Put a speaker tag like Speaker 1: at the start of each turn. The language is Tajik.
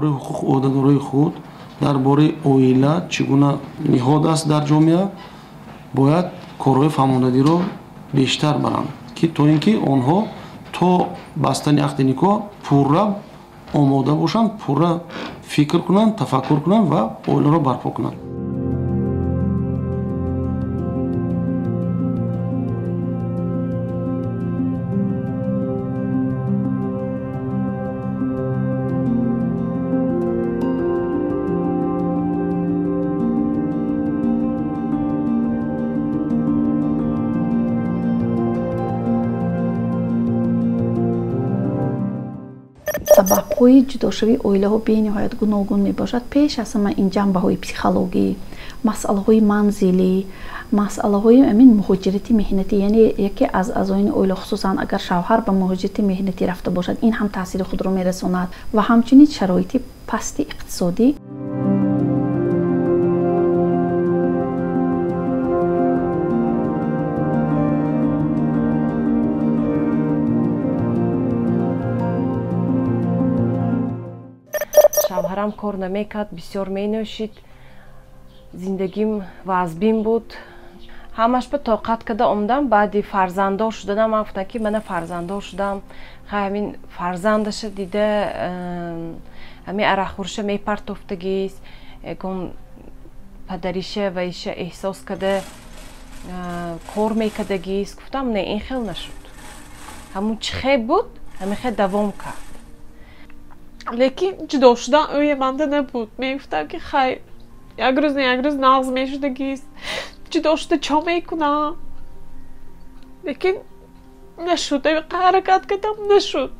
Speaker 1: Бораи ҳуқуқ ӯҳдадорои худ, дар бораи оила чӣ гуна ниҳод аст дар ҷомеа, бояд корҳои фаҳмондадиро бештар баранд, ки то ин ки онҳо то бастани ақди никоҳ пурра омода бошанд, пурра фикр кунанд, тафаккур кунанд ва оиларо барпо кунанд.
Speaker 2: Сабабҳои ҷудошавии оилаҳо бениҳоят гуногун мебошад. Пеш аз ҳама ин ҷанбаҳои психологӣ, масъалаҳои манзилӣ, масъалаҳои амин муҳоҷирати меҳнатӣ, яъне яке аз аъзоини оила, хусусан агар шавҳар ба муҳоҷирати меҳнатӣ рафта бошад, ин ҳам таъсири худро мерасонад ва ҳамчунин шароити пасти иқтисодӣ.
Speaker 3: Шавҳарам кор намекард, бисёр менӯшид, зиндагим вазбин буд. Ҳамаш ба тоқат карда омадам. Баъди фарзанддор шуданам ман гуфтам, ки мана фарзанддор шудам, хай ҳамин фарзандаша дида ҳамин арақхӯриша мепартофтагист, ягон падариша ваиша эҳсос карда кор мекардагист. Гуфтам, не, ин хел нашуд. Ҳамун чӣ хел буд, ҳамин хел давом кард.
Speaker 4: Лекин ҷудо шудан ӯе манда набуд. Мегуфтам, ки хай, як рӯз не як рӯз нағз мешудагист, ҷудо шуда чо мекунам? Лекин нашуд, ҳаракат кардам, нашуд.